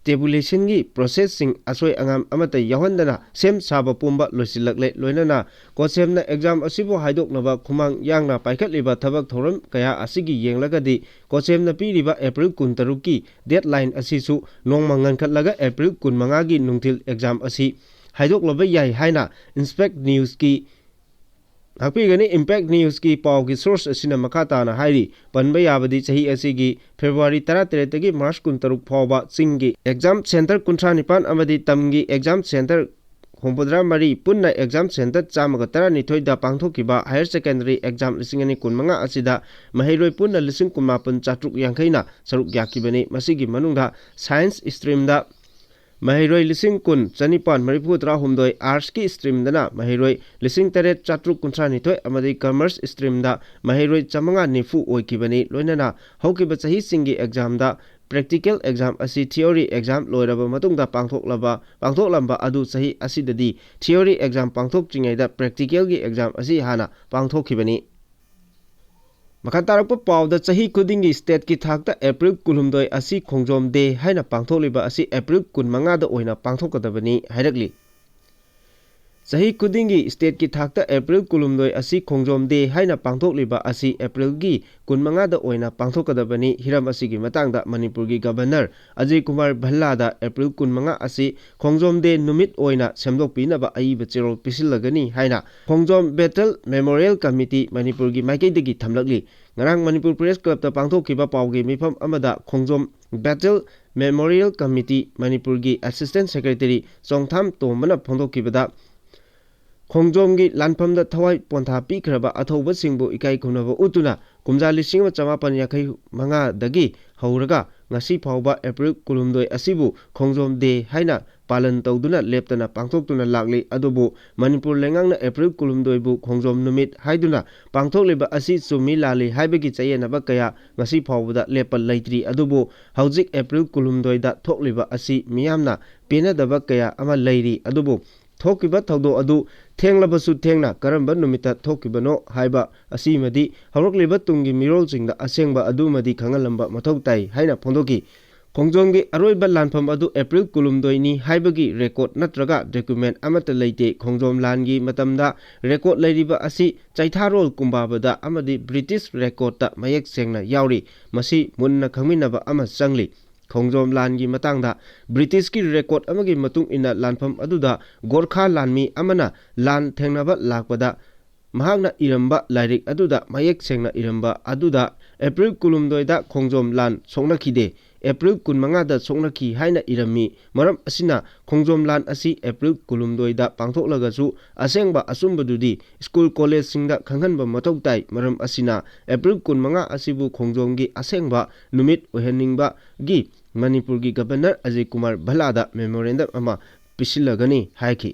tabulationꯒꯤ processꯁꯤꯡ ꯑꯁꯣꯏ ꯑꯉꯥꯝ ꯑꯃꯠꯇ ꯌꯥꯎꯍꯟꯗꯅ ꯁꯦꯝ ꯁꯥꯕ ꯄꯨꯝꯕ ꯂꯣꯏꯁꯤꯜꯂꯛꯂꯦ꯫ ꯂꯣꯏꯅꯅ ꯀꯣꯁꯦꯝꯅ exam ꯑꯁꯤꯕꯨ ꯍꯥꯏꯗꯣꯛꯅꯕ ꯈꯨꯃꯥꯡ ꯌꯥꯡꯅ ꯄꯥꯏꯈꯠꯂꯤꯕ ꯊꯕꯛ ꯊꯧꯔꯝ ꯀꯌꯥ ꯑꯁꯤꯒꯤ ꯌꯦꯡꯂꯒꯗꯤ ꯀꯣꯁꯦꯝꯅ ꯄꯤꯔꯤꯕ April ꯀꯨꯟꯇꯔꯨꯛꯀꯤ deadline ꯑꯁꯤꯁꯨ ꯅꯣꯡꯃ ꯉꯟꯈꯠꯂꯒ April ꯀꯨꯟꯃꯉꯥꯒꯤ ꯅꯨꯡꯊꯤꯜ exam ꯑꯁꯤ ꯍꯥꯏꯗꯣꯛꯂꯕ ꯌꯥꯏ ꯍꯥꯏꯅ Impact Newsꯀꯤ ꯉꯥꯛꯄꯤꯒꯅꯤ꯫ Impact Newsꯀꯤ ꯄꯥꯎꯒꯤ source ꯑꯁꯤꯅ ꯃꯈꯥ ꯇꯥꯅ ꯍꯥꯏꯔꯤ, ꯄꯟꯕ ꯌꯥꯕꯗꯤ ꯆꯍꯤ ꯑꯁꯤꯒꯤ February ꯇꯔꯥꯇꯔꯦꯠꯇꯒꯤ March ꯀꯨꯟꯇꯔꯨꯛ ꯐꯥꯎꯕ ꯆꯤꯡꯒꯤ exam centre ꯀꯨꯟꯊ꯭ꯔꯥ ꯅꯤꯄꯥꯟ ꯑꯃꯗꯤ ꯇꯝꯒꯤ exam centre ꯍꯨꯝꯐꯨꯇꯔꯥ ꯃꯔꯤ ꯄꯨꯟꯅ exam centre ꯆꯥꯝꯃꯒ ꯇꯔꯥꯅꯤꯊꯣꯏꯗ ꯄꯥꯡꯊꯣꯛꯈꯤꯕ higher secondary exam ꯂꯤꯁꯤꯡ ꯑꯅꯤ ꯀꯨꯟꯃꯉꯥ ꯑꯁꯤꯗ ꯃꯍꯩꯔꯣꯏ ꯄꯨꯟꯅ ꯂꯤꯁꯤꯡ ꯀꯨꯟꯃꯥꯄꯟ ꯆꯥꯇ꯭ꯔꯨꯛ ꯌꯥꯡꯈꯩꯅ ꯁꯔꯨꯛ ꯌꯥꯈꯤꯕꯅꯤ꯫ ꯃꯁꯤꯒꯤ ꯃꯅꯨꯡꯗ science streamꯗ ꯃꯍꯩꯔꯣꯏ ꯂꯤꯁꯤꯡ ꯀꯨꯟ ꯆꯅꯤꯄꯥꯟ ꯃꯔꯤꯐꯨ ꯇꯔꯥꯍꯨꯝꯗꯣꯏ, artsꯀꯤ streamꯗꯅ ꯃꯍꯩꯔꯣꯏ ꯂꯤꯁꯤꯡ ꯇꯔꯦꯠ ꯆꯥꯇ꯭ꯔꯨꯛ ꯀꯨꯟꯊ꯭ꯔꯥ ꯅꯤꯊꯣꯏ ꯑꯃꯗꯤ commerce streamꯗ ꯃꯍꯩꯔꯣꯏ ꯆꯥꯃꯉꯥ ꯅꯤꯐꯨ ꯑꯣꯏꯈꯤꯕꯅꯤ꯫ ꯂꯣꯏꯅꯅ ꯍꯧꯈꯤꯕ ꯆꯍꯤꯁꯤꯡꯒꯤ examꯗ practical exam ꯑꯁꯤ theory exam ꯂꯣꯏꯔꯕ ꯃꯇꯨꯡꯗ ꯄꯥꯡꯊꯣꯛꯂꯕ, ꯄꯥꯡꯊꯣꯛꯂꯝꯕ ꯑꯗꯨ ꯆꯍꯤ ꯑꯁꯤꯗꯗꯤ theory exam ꯄꯥꯡꯊꯣꯛꯇ꯭ꯔꯤꯉꯩꯗ practicalꯒꯤ exam ꯑꯁꯤ ꯍꯥꯟꯅ ꯄꯥꯡꯊꯣꯛꯈꯤꯕꯅꯤ꯫ ꯃꯈꯥ ꯇꯥꯔꯛꯄ ꯄꯥꯎꯗ ꯆꯍꯤ ꯈꯨꯗꯤꯡꯒꯤ stateꯀꯤ ꯊꯥꯛꯇ April ꯀꯨꯟꯍꯨꯝꯗꯣꯏ ꯑꯁꯤ ꯈꯣꯡꯖꯣꯝ day ꯍꯥꯏꯅ ꯄꯥꯡꯊꯣꯛꯂꯤꯕ ꯑꯁꯤ April ꯀꯨꯟꯃꯉꯥꯗ ꯑꯣꯏꯅ ꯄꯥꯡꯊꯣꯛꯀꯗꯕꯅꯤ ꯍꯥꯏꯔꯛꯂꯤ꯫ ꯆꯍꯤ ꯈꯨꯗꯤꯡꯒꯤ stateꯀꯤ ꯊꯥꯛꯇ April ꯀꯨꯟꯍꯨꯝꯗꯣꯏ ꯑꯁꯤ ꯈꯣꯡꯖꯣꯝ day ꯍꯥꯏꯅ ꯄꯥꯡꯊꯣꯛꯂꯤꯕ ꯑꯁꯤ Aprilꯒꯤ ꯀꯨꯟꯃꯉꯥꯗ ꯑꯣꯏꯅ ꯄꯥꯡꯊꯣꯛꯀꯗꯕꯅꯤ꯫ ꯍꯤꯔꯝ ꯑꯁꯤꯒꯤ ꯃꯇꯥꯡꯗ ꯃꯅꯤꯄꯨꯔꯒꯤ Governor ꯑꯖꯌ ꯀꯨꯃꯥꯔ ꯚꯜꯂꯥꯗ April ꯀꯨꯟꯃꯉꯥ ꯑꯁꯤ ꯈꯣꯡꯖꯣꯝ day ꯅꯨꯃꯤꯠ ꯑꯣꯏꯅ ꯁꯦꯝꯗꯣꯛꯄꯤꯅꯕ ꯑꯏꯕ ꯆꯦꯔꯣꯜ ꯄꯤꯁꯤꯜꯂꯒꯅꯤ ꯍꯥꯏꯅ ꯈꯣꯡꯖꯣꯝ Battle Memorial Committee ꯃꯅꯤꯄꯨꯔꯒꯤ ꯃꯥꯏꯀꯩꯗꯒꯤ ꯊꯝꯂꯛꯂꯤ꯫ ꯉꯔꯥꯡ ꯃꯅꯤꯄꯨꯔ Press Clubꯇ ꯄꯥꯡꯊꯣꯛꯈꯤꯕ ꯄꯥꯎꯒꯤ ꯃꯤꯐꯝ ꯑꯃꯗ ꯈꯣꯡꯖꯣꯝ Battle Memorial Committee ꯃꯅꯤꯄꯨꯔꯒꯤ Assistant Secretary ꯆꯣꯡꯊꯥꯝ ꯇꯣꯝꯕꯅ ꯐꯣꯡꯗꯣꯛꯈꯤꯕꯗ, ꯈꯣꯡꯖꯣꯝꯒꯤ ꯂꯥꯟꯐꯝꯗ ꯊꯋꯥꯏ ꯄꯣꯟꯊꯥ ꯄꯤꯈ꯭ꯔꯕ ꯑꯊꯧꯕꯁꯤꯡꯕꯨ ꯏꯀꯥꯏ ꯈꯨꯝꯅꯕ ꯎꯠꯇꯨꯅ ꯀꯨꯝꯖꯥ ꯂꯤꯁꯤꯡ ꯑꯃ ꯆꯃꯥꯄꯟ ꯌꯥꯡꯈꯩ ꯃꯉꯥꯗꯒꯤ ꯍꯧꯔꯒ ꯉꯁꯤ ꯐꯥꯎꯕ ꯑꯦꯄ꯭ꯔꯤꯜ ꯀꯨꯟꯍꯨꯝꯗꯣꯏ ꯑꯁꯤꯕꯨ ꯈꯣꯡꯖꯣꯝ ꯗꯦ ꯍꯥꯏꯅ ꯄꯥꯂꯟ ꯇꯧꯗꯨꯅ ꯂꯦꯞꯇꯅ ꯄꯥꯡꯊꯣꯛꯇꯨꯅ ꯂꯥꯛꯂꯤ꯫ ꯑꯗꯨꯕꯨ ꯃꯅꯤꯄꯨꯔ ꯂꯩꯉꯥꯛꯅ ꯑꯦꯄ꯭ꯔꯤꯜ ꯀꯨꯟꯍꯨꯝꯗꯣꯏꯕꯨ ꯈꯣꯡꯖꯣꯝ ꯅꯨꯃꯤꯠ ꯍꯥꯏꯗꯨꯅ ꯄꯥꯡꯊꯣꯛꯂꯤꯕ ꯑꯁꯤ ꯆꯨꯝꯃꯤ ꯂꯥꯜꯂꯤ ꯍꯥꯏꯕꯒꯤ ꯆꯌꯦꯠꯅꯕ ꯀꯌꯥ ꯉꯁꯤ ꯐꯥꯎꯕꯗ ꯂꯦꯞꯄ ꯂꯩꯇ꯭ꯔꯤ꯫ ꯑꯗꯨꯕꯨ ꯍꯧꯖꯤꯛ ꯑꯦꯄ꯭ꯔꯤꯜ ꯀꯨꯟꯍꯨꯝꯗꯣꯏꯗ ꯊꯣꯛꯂꯤꯕ ꯑꯁꯤ ꯃꯤꯌꯥꯝꯅ ꯄꯦꯟꯅꯗꯕ ꯀꯌꯥ ꯑꯃ ꯂꯩꯔꯤ꯫ ꯑꯗꯨꯕꯨ ꯊꯣꯛꯈꯤꯕ ꯊꯧꯗꯣꯛ ꯑꯗꯨ ꯊꯦꯡꯂꯕꯁꯨ ꯊꯦꯡꯅ ꯀꯔꯝꯕ ꯅꯨꯃꯤꯠꯇ ꯊꯣꯛꯈꯤꯕꯅꯣ ꯍꯥꯏꯕ ꯑꯁꯤꯃꯗꯤ ꯍꯧꯔꯛꯂꯤꯕ ꯇꯨꯡꯒꯤ ꯃꯤꯔꯣꯜꯁꯤꯡꯗ ꯑꯁꯦꯡꯕ ꯑꯗꯨꯃꯗꯤ ꯈꯪꯍꯜꯂꯝꯕ ꯃꯊꯧ ꯇꯥꯏ ꯍꯥꯏꯅ ꯐꯣꯡꯗꯣꯛꯈꯤ꯫ ꯈꯣꯡꯖꯣꯝꯒꯤ ꯑꯔꯣꯏꯕ ꯂꯥꯟꯐꯝ ꯑꯗꯨ ꯑꯦꯄ꯭ꯔꯤꯜ ꯀꯨꯟꯍꯨꯝꯗꯣꯏꯅꯤ ꯍꯥꯏꯕꯒꯤ ꯔꯦꯀꯣꯔꯠ ꯅꯠꯇ꯭ꯔꯒ ꯗꯣꯀꯨꯃꯦꯟ ꯑꯃꯠꯇ ꯂꯩꯇꯦ꯫ ꯈꯣꯡꯖꯣꯝ ꯂꯥꯟꯒꯤ ꯃꯇꯝꯗ ꯔꯦꯀꯣꯔꯠ ꯂꯩꯔꯤꯕ ꯑꯁꯤ ꯆꯩꯊꯥꯔꯣꯜ ꯀꯨꯝꯕꯥꯕꯗ ꯑꯃꯗꯤ ꯕ꯭ꯔꯤꯇꯤꯁ ꯔꯦꯀꯣꯔꯠꯇ ꯃꯌꯦꯛ ꯁꯦꯡꯅ ꯌꯥꯎꯔꯤ꯫ ꯃꯁꯤ ꯃꯨꯟꯅ ꯈꯪꯃꯤꯟꯅꯕ ꯑꯃ ꯆꯪꯂꯤ꯫ ꯈꯣꯡꯖꯣꯝ ꯂꯥꯟꯒꯤ ꯃꯇꯥꯡꯗ ꯕ꯭ꯔꯤꯇꯤꯁꯀꯤ ꯔꯦꯀꯣꯔꯠ ꯑꯃꯒꯤ ꯃꯇꯨꯡ ꯏꯟꯅ ꯂꯥꯟꯐꯝ ꯑꯗꯨꯗ ꯒꯣꯔꯈꯥ ꯂꯥꯟꯃꯤ ꯑꯃꯅ ꯂꯥꯟ ꯊꯦꯡꯅꯕ ꯂꯥꯛꯄꯗ ꯃꯍꯥꯛꯅ ꯏꯔꯝꯕ ꯂꯥꯏꯔꯤꯛ ꯑꯗꯨꯗ ꯃꯌꯦꯛ ꯁꯦꯡꯅ ꯏꯔꯝꯕ ꯑꯗꯨꯗ ꯑꯦꯄ꯭ꯔꯤꯜ ꯀꯨꯟꯍꯨꯝꯗꯣꯏꯗ ꯈꯣꯡꯖꯣꯝ ꯂꯥꯟ ꯁꯣꯛꯅꯈꯤꯗꯦ, ꯑꯦꯄ꯭ꯔꯤꯜ ꯀꯨꯟꯃꯉꯥꯗ ꯁꯣꯛꯅꯈꯤ ꯍꯥꯏꯅ ꯏꯔꯝꯃꯤ꯫ ꯃꯔꯝ ꯑꯁꯤꯅ ꯈꯣꯡꯖꯣꯝ ꯂꯥꯟ ꯑꯁꯤ ꯑꯦꯄ꯭ꯔꯤꯜ ꯀꯨꯟꯍꯨꯝꯗꯣꯏꯗ ꯄꯥꯡꯊꯣꯛꯂꯒꯁꯨ ꯑꯁꯦꯡꯕ ꯑꯆꯨꯝꯕꯗꯨꯗꯤ ꯁ꯭ꯀꯨꯜ ꯀꯣꯂꯦꯖꯁꯤꯡꯗ ꯈꯪꯍꯟꯕ ꯃꯊꯧ ꯇꯥꯏ꯫ ꯃꯔꯝ ꯑꯁꯤꯅ ꯑꯦꯄ꯭ꯔꯤꯜ ꯀꯨꯟꯃꯉꯥ ꯑꯁꯤꯕꯨ ꯈꯣꯡꯖꯣꯝꯒꯤ ꯑꯁꯦꯡꯕ ꯅꯨꯃꯤꯠ ꯑꯣꯏꯍꯟꯅꯤꯡꯕꯒꯤ ꯃꯅꯤꯄꯨꯔꯒꯤ ꯒꯕꯔꯅꯔ ꯑꯖꯌ ꯀꯨꯃꯥꯔ ꯚꯜꯂꯥꯗ ꯃꯦꯃꯣꯔꯦꯟꯗꯝ ꯑꯃ ꯄꯤꯁꯤꯜꯂꯒꯅꯤ ꯍꯥꯏꯈꯤ꯫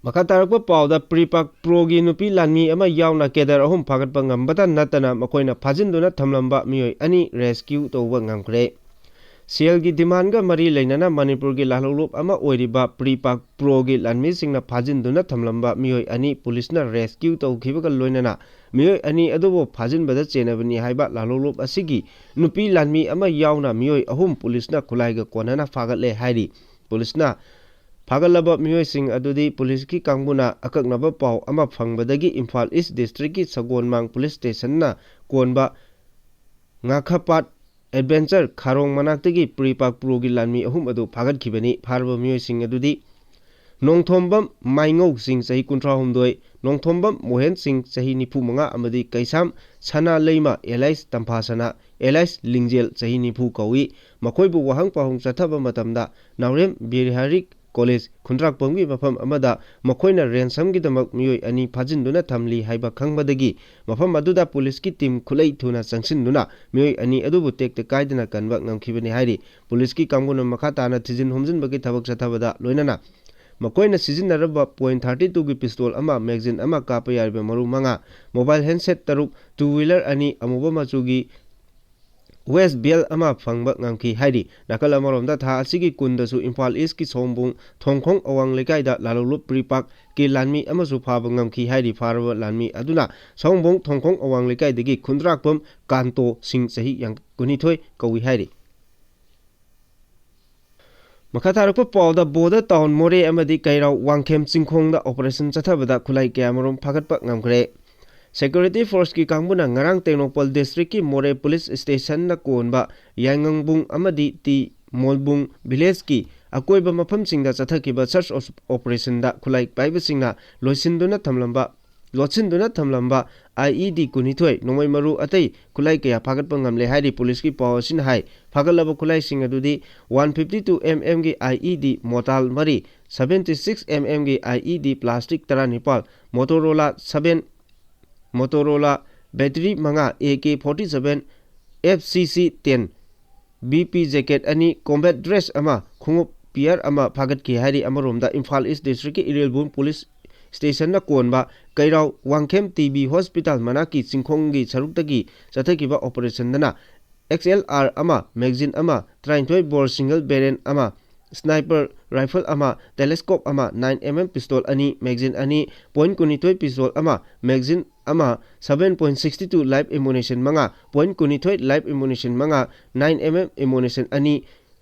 ꯃꯈꯥ ꯇꯥꯔꯛꯄ ꯄꯥꯎꯗ, ꯄ꯭ꯔꯤꯄꯥꯛ ꯄ꯭ꯔꯣꯒꯤ ꯅꯨꯄꯤ ꯂꯥꯟꯃꯤ ꯑꯃ ꯌꯥꯎꯅ ꯀꯦꯗꯔ ꯑꯍꯨꯝ ꯐꯥꯒꯠꯄ ꯉꯝꯕꯇ ꯅꯠꯇꯅ ꯃꯈꯣꯏꯅ ꯐꯥꯖꯤꯟꯗꯨꯅ ꯊꯝꯂꯝꯕ ꯃꯤꯑꯣꯏ ꯑꯅꯤ ꯔꯦꯁꯀ꯭ꯌꯨ ꯇꯧꯕ ꯉꯝꯈ꯭ꯔꯦ꯫ ꯁꯦꯜꯒꯤ ꯗꯤꯃꯥꯟꯒ ꯃꯔꯤ ꯂꯩꯅꯅ ꯃꯅꯤꯄꯨꯔꯒꯤ ꯂꯥꯜꯍꯧꯂꯨꯞ ꯑꯃ ꯑꯣꯏꯔꯤꯕ ꯄ꯭ꯔꯤꯄꯥꯛ ꯄ꯭ꯔꯣꯒꯤ ꯂꯥꯟꯃꯤꯁꯤꯡꯅ ꯐꯥꯖꯤꯟꯗꯨꯅ ꯊꯝꯂꯝꯕ ꯃꯤꯑꯣꯏ ꯑꯅꯤ ꯄꯨꯂꯤꯁꯅ ꯔꯦꯁꯀ꯭ꯌꯨ ꯇꯧꯈꯤꯕꯒ ꯂꯣꯏꯅꯅ ꯃꯤꯑꯣꯏ ꯑꯅꯤ ꯑꯗꯨꯕꯨ ꯐꯥꯖꯤꯟꯕꯗ ꯆꯦꯟꯅꯕꯅꯤ ꯍꯥꯏꯕ ꯂꯥꯜꯍꯧꯂꯨꯞ ꯑꯁꯤꯒꯤ ꯅꯨꯄꯤ ꯂꯥꯟꯃꯤ ꯑꯃ ꯌꯥꯎꯅ ꯃꯤꯑꯣꯏ ꯑꯍꯨꯝ ꯄꯨꯂꯤꯁꯅ ꯈꯨꯠꯂꯥꯏꯒ ꯀꯣꯟꯅꯅ ꯐꯥꯒꯠꯂꯦ ꯍꯥꯏꯔꯤ꯫ ꯄꯨꯂꯤꯁꯅ ꯐꯥꯒꯠꯂꯕ ꯃꯤꯑꯣꯏꯁꯤꯡ ꯑꯗꯨꯗꯤ ꯄꯨꯂꯤꯁꯀꯤ ꯀꯥꯡꯕꯨꯅ ꯑꯀꯛꯅꯕ ꯄꯥꯎ ꯑꯃ ꯐꯪꯕꯗꯒꯤ ꯏꯝꯐꯥꯜ ꯏꯁ ꯗꯤꯁꯇ꯭ꯔꯤꯛꯀꯤ ꯁꯒꯣꯜꯃꯥꯡ ꯄꯨꯂꯤꯁ ꯁ꯭ꯇꯦꯁꯟꯅ ꯀꯣꯟꯕ ꯉꯥꯈꯄꯥꯠ ꯑꯦꯗꯚꯦꯟꯆꯔ ꯈꯥꯔꯣꯡ ꯃꯅꯥꯛꯇꯒꯤ ꯄ꯭ꯔꯤꯄꯥꯛ ꯄ꯭ꯔꯣꯒꯤ ꯂꯥꯟꯃꯤ ꯑꯍꯨꯝ ꯑꯗꯨ ꯐꯥꯒꯠꯈꯤꯕꯅꯤ꯫ ꯐꯥꯔꯕ ꯃꯤꯑꯣꯏꯁꯤꯡ ꯑꯗꯨꯗꯤ ꯅꯣꯡꯊꯣꯝꯕꯝ ꯃꯥꯏꯉꯧ ꯁꯤꯡ, ꯆꯍꯤ ꯀꯨꯟꯊ꯭ꯔꯥ ꯍꯨꯝꯗꯣꯏ, ꯅꯣꯡꯊꯣꯝꯕꯝ ꯃꯣꯍꯦꯟ ꯁꯤꯡ, ꯆꯍꯤ ꯅꯤꯐꯨ ꯃꯉꯥ, ꯑꯃꯗꯤ ꯀꯩꯁꯥꯝ ꯁꯅꯥ ꯂꯩꯃ ꯑꯦꯂꯥꯏꯁ ꯇꯝꯐꯥ ꯁꯅꯥ ꯑꯦꯂꯥꯏꯁ ꯂꯤꯡꯖꯦꯜ, ꯆꯍꯤ ꯅꯤꯐꯨ ꯀꯧꯏ꯫ ꯃꯈꯣꯏꯕꯨ ꯋꯥꯍꯪ ꯄꯥꯎꯍꯪ ꯆꯠꯊꯕ ꯃꯇꯝꯗ ꯅꯥꯎꯔꯦꯝ ꯕꯤꯍꯥꯔꯤꯛ ꯀꯣꯂꯦꯖ ꯈꯨꯟꯗ꯭ꯔꯥꯛꯄꯝꯒꯤ ꯃꯐꯝ ꯑꯃꯗ ꯃꯈꯣꯏꯅ ꯔꯦꯟꯁꯝꯒꯤꯗꯃꯛ ꯃꯤꯑꯣꯏ ꯑꯅꯤ ꯐꯥꯖꯤꯟꯗꯨꯅ ꯊꯝꯂꯤ ꯍꯥꯏꯕ ꯈꯪꯕꯗꯒꯤ ꯃꯐꯝ ꯑꯗꯨꯗ ꯄꯨꯂꯤꯁꯀꯤ ꯇꯤꯝ ꯈꯨꯠꯂꯩ ꯊꯨꯅ ꯆꯪꯁꯤꯟꯗꯨꯅ ꯃꯤꯑꯣꯏ ꯑꯅꯤ ꯑꯗꯨꯕꯨ ꯇꯦꯛꯇ ꯀꯥꯏꯗꯅ ꯀꯟꯕ ꯉꯝꯈꯤꯕꯅꯤ ꯍꯥꯏꯔꯤ꯫ ꯄꯨꯂꯤꯁꯀꯤ ꯀꯥꯡꯕꯨꯅ ꯃꯈꯥ ꯇꯥꯅ ꯊꯤꯖꯤꯟ ꯍꯨꯝꯖꯤꯟꯕꯒꯤ ꯊꯕꯛ ꯆꯠꯊꯕꯗ ꯂꯣꯏꯅꯅ ꯃꯈꯣꯏꯅ ꯁꯤꯖꯤꯟꯅꯔꯝꯕ ꯄꯣꯏꯟ ꯊꯥꯔꯇꯤ ꯇꯨꯒꯤ ꯄꯤꯁꯇꯣꯜ ꯑꯃ, ꯃꯦꯒꯖꯤꯟ ꯑꯃ ꯀꯥꯞꯄ ꯌꯥꯔꯤꯕ ꯃꯔꯨ ꯃꯉꯥ, ꯃꯣꯕꯥꯏꯜ ꯍꯦꯟꯁꯦꯠ ꯇꯔꯨꯛ, ꯇꯨ ꯋꯤꯂꯔ ꯑꯅꯤ, ꯑꯃꯨꯕ ꯃꯆꯨꯒꯤ ꯋꯦꯁ ꯕꯦꯜ ꯑꯃ ꯐꯪꯕ ꯉꯝꯈꯤ ꯍꯥꯏꯔꯤ꯫ ꯅꯥꯀꯜ ꯑꯃꯔꯣꯝꯗ ꯊꯥ ꯑꯁꯤꯒꯤ ꯀꯨꯟꯗꯁꯨ ꯏꯝꯐꯥꯜ ꯏꯁꯀꯤ ꯁꯑꯣꯝꯕꯨꯡ ꯊꯣꯡꯈꯣꯡ ꯑꯋꯥꯡ ꯂꯩꯀꯥꯏꯗ ꯂꯥꯂꯣꯂꯨꯞ ꯄ꯭ꯔꯤꯄꯥꯛꯀꯤ ꯂꯥꯟꯃꯤ ꯑꯃꯁꯨ ꯐꯥꯕ ꯉꯝꯈꯤ ꯍꯥꯏꯔꯤ꯫ ꯐꯥꯔꯕ ꯂꯥꯟꯃꯤ ꯑꯗꯨꯅ ꯁꯑꯣꯝꯕꯨꯡ ꯊꯣꯡꯈꯣꯡ ꯑꯋꯥꯡ ꯂꯩꯀꯥꯏꯗꯒꯤ ꯈꯨꯟꯗ꯭ꯔꯥꯛꯄꯝ ꯀꯥꯟꯇꯣ ꯁꯤꯡ ꯆꯍꯤ ꯌꯥꯡ-, ꯀꯨꯟꯅꯤꯊꯣꯏ ꯀꯧꯏ ꯍꯥꯏꯔꯤ꯫ ꯃꯈꯥ ꯇꯥꯔꯛꯄ ꯄꯥꯎꯗ ꯕꯣꯔꯗꯔ ꯇꯥꯎꯟ ꯃꯣꯔꯦ ꯑꯃꯗꯤ ꯀꯩꯔꯥꯎ ꯋꯥꯡꯈꯦꯝ ꯆꯤꯡꯈꯣꯡꯗ ꯑꯣꯄꯔꯦꯁꯟ ꯆꯠꯊꯕꯗ ꯈꯨꯠꯂꯥꯏ ꯀꯌꯥꯃꯔꯨꯝ ꯐꯥꯒꯠꯄ ꯉꯝꯈ꯭ꯔꯦ꯫ ꯁꯦꯀ꯭ꯌꯨꯔꯤꯇꯤ ꯐꯣꯔꯁꯀꯤ ꯀꯥꯡꯕꯨꯅ ꯉꯔꯥꯡ ꯇꯦꯡꯅꯧꯄꯜ ꯗꯤꯁꯇ꯭ꯔꯤꯛꯀꯤ ꯃꯣꯔꯦ ꯄꯨꯂꯤꯁ ꯁ꯭ꯇꯦꯁꯟꯅ ꯀꯣꯟꯕ ꯌꯥꯏꯉꯪꯕꯨꯡ ꯑꯃꯗꯤ ꯇꯤ ꯃꯣꯜꯕꯨꯡ ꯚꯤꯂꯦꯖꯀꯤ ꯑꯀꯣꯏꯕ ꯃꯐꯝꯁꯤꯡꯗ ꯆꯠꯊꯈꯤꯕ ꯁꯔꯆ ꯑꯣꯄꯔꯦꯁꯟꯗ ꯈꯨꯠꯂꯥꯏ ꯄꯥꯏꯕꯁꯤꯡꯅ ꯂꯣꯏꯁꯤꯟꯗꯨꯅ ꯊꯝꯂꯝꯕ, ꯂꯣꯠꯁꯤꯟꯗꯨꯅ ꯊꯝꯂꯝꯕ ꯑꯥꯏ ꯏ ꯗꯤ ꯀꯨꯟꯅꯤꯊꯣꯏ, ꯅꯣꯡꯃꯩ ꯃꯔꯨ ꯑꯇꯩ ꯈꯨꯠꯂꯥꯏ ꯀꯌꯥ ꯐꯥꯒꯠꯄ ꯉꯝꯂꯦ ꯍꯥꯏꯔꯤ꯫ ꯄꯨꯂꯤꯁꯀꯤ ꯄꯥꯎ ꯑꯁꯤꯅ ꯍꯥꯏ, ꯐꯥꯒꯠꯂꯕ ꯈꯨꯠꯂꯥꯏꯁꯤꯡ ꯑꯗꯨꯗꯤ ꯋꯥꯟ ꯐꯤꯐꯇꯤ ꯇꯨ ꯑꯦꯝ ꯑꯦꯝꯒꯤ ꯑꯥꯏ ꯏ ꯗꯤ ꯃꯣꯇꯥꯜ ꯃꯔꯤ, ꯁꯚꯦꯟꯇꯤ ꯁꯤꯛꯁ ꯑꯦꯝ ꯑꯦꯝꯒꯤ ꯑꯥꯏ ꯏ ꯗꯤ ꯄ꯭ꯂꯥꯁꯇꯤꯛ ꯇꯔꯥꯅꯤꯄꯥꯜ, ꯃꯣꯇꯣꯔꯣꯂꯥ ꯁꯚꯦꯟ, ꯃꯣꯇꯣꯔꯣꯂꯥ ꯕꯦꯇꯔꯤ ꯃꯉꯥ, A K forty seven, F C ꯁꯤ ꯇꯦꯟ, ꯕꯤ ꯄꯤ ꯖꯦꯀꯦꯠ ꯑꯅꯤ, ꯀꯣꯝꯕꯦꯠ ꯗ꯭ꯔꯦꯁ ꯑꯃ, ꯈꯣꯡꯎꯞ ꯄꯤꯌꯔ ꯑꯃ ꯐꯥꯒꯠꯈꯤ ꯍꯥꯏꯔꯤ꯫ ꯑꯃꯔꯣꯝꯗ ꯏꯝꯐꯥꯜ ꯏꯁ ꯗꯤꯁꯇ꯭ꯔꯤꯛꯀꯤ ꯏꯔꯦꯜꯕꯨꯝ ꯄꯨꯂꯤꯁ ꯁ꯭ꯇꯦꯁꯟꯅ ꯀꯣꯟꯕ Keirao Wangkhem T B hospital ꯃꯅꯥꯛꯀꯤ ꯆꯤꯡꯈꯣꯡꯒꯤ ꯁꯔꯨꯛꯇꯒꯤ ꯆꯠꯊꯈꯤꯕ ꯑꯣꯄꯔꯦꯁꯟꯗꯅ ꯑꯦꯛꯁ ꯑꯦꯜ ꯑꯥꯔ ꯑꯃ, ꯃꯦꯒꯖꯤꯟ ꯑꯃ, ꯇꯔꯥꯅꯤꯊꯣꯏ ꯕꯣꯔ ꯁꯤꯡꯒꯜ ꯕꯦꯔꯦꯟ ꯑꯃ, ꯁ꯭ꯅꯥꯏꯄꯔ ꯔꯥꯏꯐꯜ ꯑꯃ, ꯇꯦꯂꯦꯁꯀꯣꯞ ꯑꯃ, ꯅꯥꯏꯟ ꯑꯦꯝ ꯑꯦꯝ ꯄꯤꯁꯇꯣꯜ ꯑꯅꯤ, ꯃꯦꯒꯖꯤꯟ ꯑꯅꯤ, ꯄꯣꯏꯟ ꯀꯨꯟꯅꯤꯊꯣꯏ ꯄꯤꯁꯇꯣꯜ ꯑꯃ, ꯃꯦꯒꯖꯤꯟ ꯑꯃ, seven point sixty two live ammunition ꯃꯉꯥ, ꯄꯣꯏꯟ ꯀꯨꯟꯅꯤꯊꯣꯏ ꯂꯥꯏꯐ ꯑꯦꯃꯨꯅꯤꯁꯟ ꯃꯉꯥ, ꯅꯥꯏꯟ ꯑꯦꯝ ꯑꯦꯝ ꯑꯦꯃꯨꯅꯤꯁꯟ ꯑꯅꯤ,